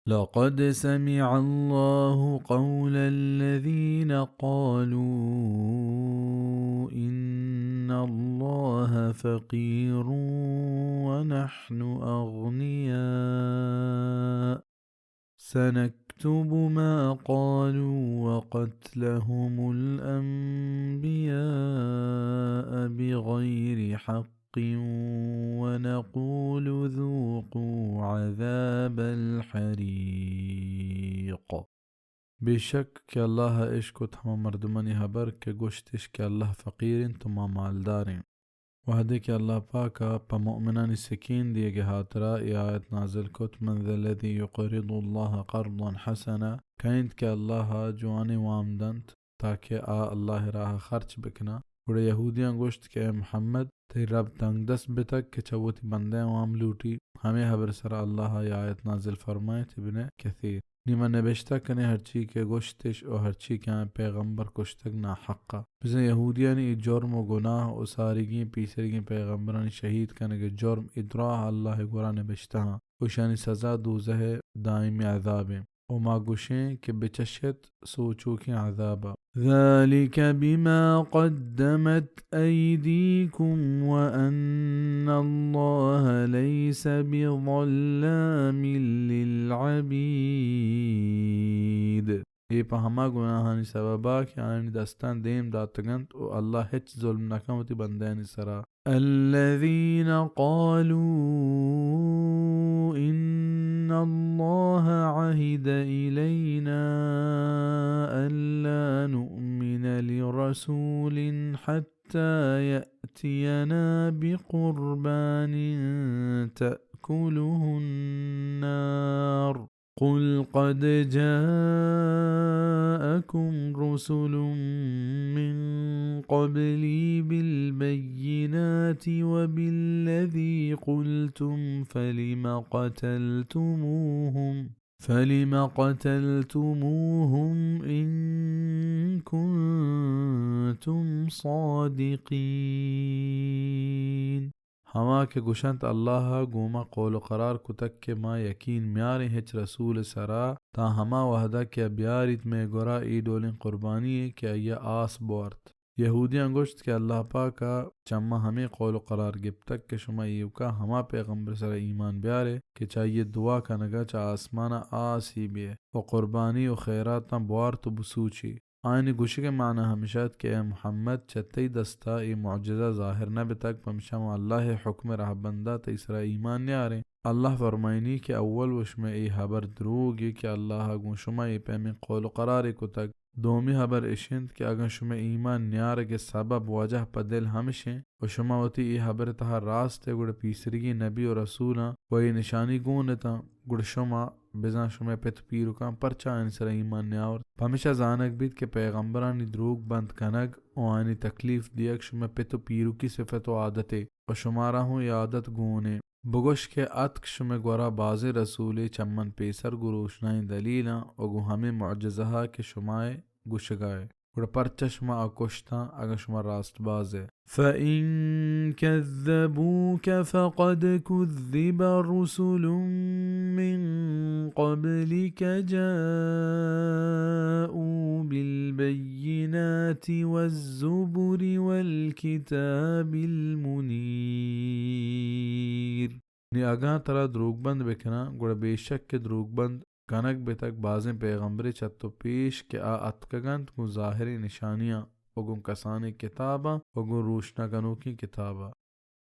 لقد سمع الله قول الذين قالوا إن الله فقير ونحن أغنياء سنكتب ما قالوا وقتلهم الأنبياء بغير حق ونقول ذوقوا عذاب الحريق۔ بے شک کہ اللہ ءَ اشکت ہما مردمانی حبر کہ گوشتش کہ اللہ فقیر انت و ما مالدار ایں۔ وہدے کہ اللہ پاک ءَ پہ مؤمنانی سکین دیگ ءِ ہاترا اے آیت نازل کت، من ذا الذی یقرض اللہ قرضا حسنا، کئے انت کہ اللہ ءَ جوانیں وام دنت تاکہ آ اللہ ءِ راہ ءَ خرچ بکناں۔ گڑا یہودیاں گوشت کہ اے محمد، تئی رب تنگ دست بتگ کہ چہ وتی بندیاں وام لوٹی۔ ہمے ہبر ءِ سرا اللہ ءَ اے آیت نازل فرمائیت، ابن کثیر۔ نی ما نبشتہ کنیں ہرچی کہ گوشتش و ہرچی کہ آیاں پیغمبر کشتگ ناحقا۔ بزاں یہودیانی اے جرم و گناہ و ساریگیں پیسریگیں پیغمبرانی شہید کنگ ءِ جرم اے دراہ اللہ ءِ گورا نبشتہ آں و اشانی سزا دوزہ ءِ دائمی عذاب انت۔ و ما گوشیں کہ بچشت سوچوکیں عذابا۔ ذلك بما قدمت أيديكم وأن الله ليس بظلام للعبيد۔ اے پہ ہما گناہانی سببا کہ آیانی دستاں دیم داتگنت و اللہ ہچ ظلم نکن وتی بندیانی سرا۔ الذين قالوا إن الله عهد إلينا ألا نؤمن لرسول حتى يأتينا بقربان تأكله النار قل قد جاءكم رسل من قبلي بالبينات وبالذي قلتم فلم قتلتموهم، فلم قتلتموهم إن كنتم صادقين۔ ہما کہ گوشنت، اللہ ءَ گوں ما قول و قرار کتگ کہ ما یقین میاریں ہچ رسول ءِ سرا، تاں ہما وہدا کہ آ بیاریت مئے گورا اے ڈولیں قربانی یے کہ آئی ءَ آس بوارت۔ یہودیاں گوشت کہ اللہ پاک ءَ چہ ما ہمے قول و قرار گپتگ کہ شما ایوکا ہما پیغمبر ءِ سرا ایمان بیارے کہ چہ آئی ءِ دعا کنگا چہ آسمانا آسے بیئے و قربانی و خیراتاں بوارت و بسوچی۔ آیانی گوشگ ءِ معنی ہمیش ات کہ اے محمد، چہ تئی دستا اے معجزہ ظاہر نہ بتگ، پمشا ما اللہ ءِ حکم ءِ رہبندا تئی سرا ایمان نیاریں۔ اللہ فرمائینی کہ اول و شمئے اے ہبر دروگے کہ اللہ ءَ گوں شما اے پیمیں قول و قرارے کتگ۔ دومی ہبر اش انت کہ اگاں شمئے ایمان نیارگ ءِ سبب، وجہ، پہ دل ہمش انت و شما وتی اے ہبر ءِ تہا راست ئے، گڑا پیسریگیں نبی و رسولاں و اے نشانی گون اتاں، گڑا شما بزاں شمئے پت و پیرکاں پرچا آیانی سرا ایمان نیاورت؟ پمیشا زانگ بیت کہ پیغمبرانی دروگ بند کنگ و آیانی تکلیف دیگ شمئے پت و پیرکی صفت و عادتے و شمارا ہوں اے عادت گون انت۔ بگوش کہ اتک شمئے گورا بازیں رسولے چہ من پیسر گوں روشنائیں دلیلاں و گوں ہمے معجزہا کہ شمائے گوشگا ئے۔ گڑا پرچا شما آ کشتاں، اگاں شما راست باز ئے؟ فإن كذبوك فقد كذب رسل من قبلك جاءوا بالبينات والزبر والكتاب المنير۔ نی اگاں ترا دروگ بند بکناں، گڑا بے شک کہ دروگ بند کنگ بتگ بازیں پیغمبرے چہ تو پیش کہ آ اتکگ انت گوں ظاہریں نشانیاں و گوں کسانیں کتاباں و گوں روشنا کنوکیں کتابا۔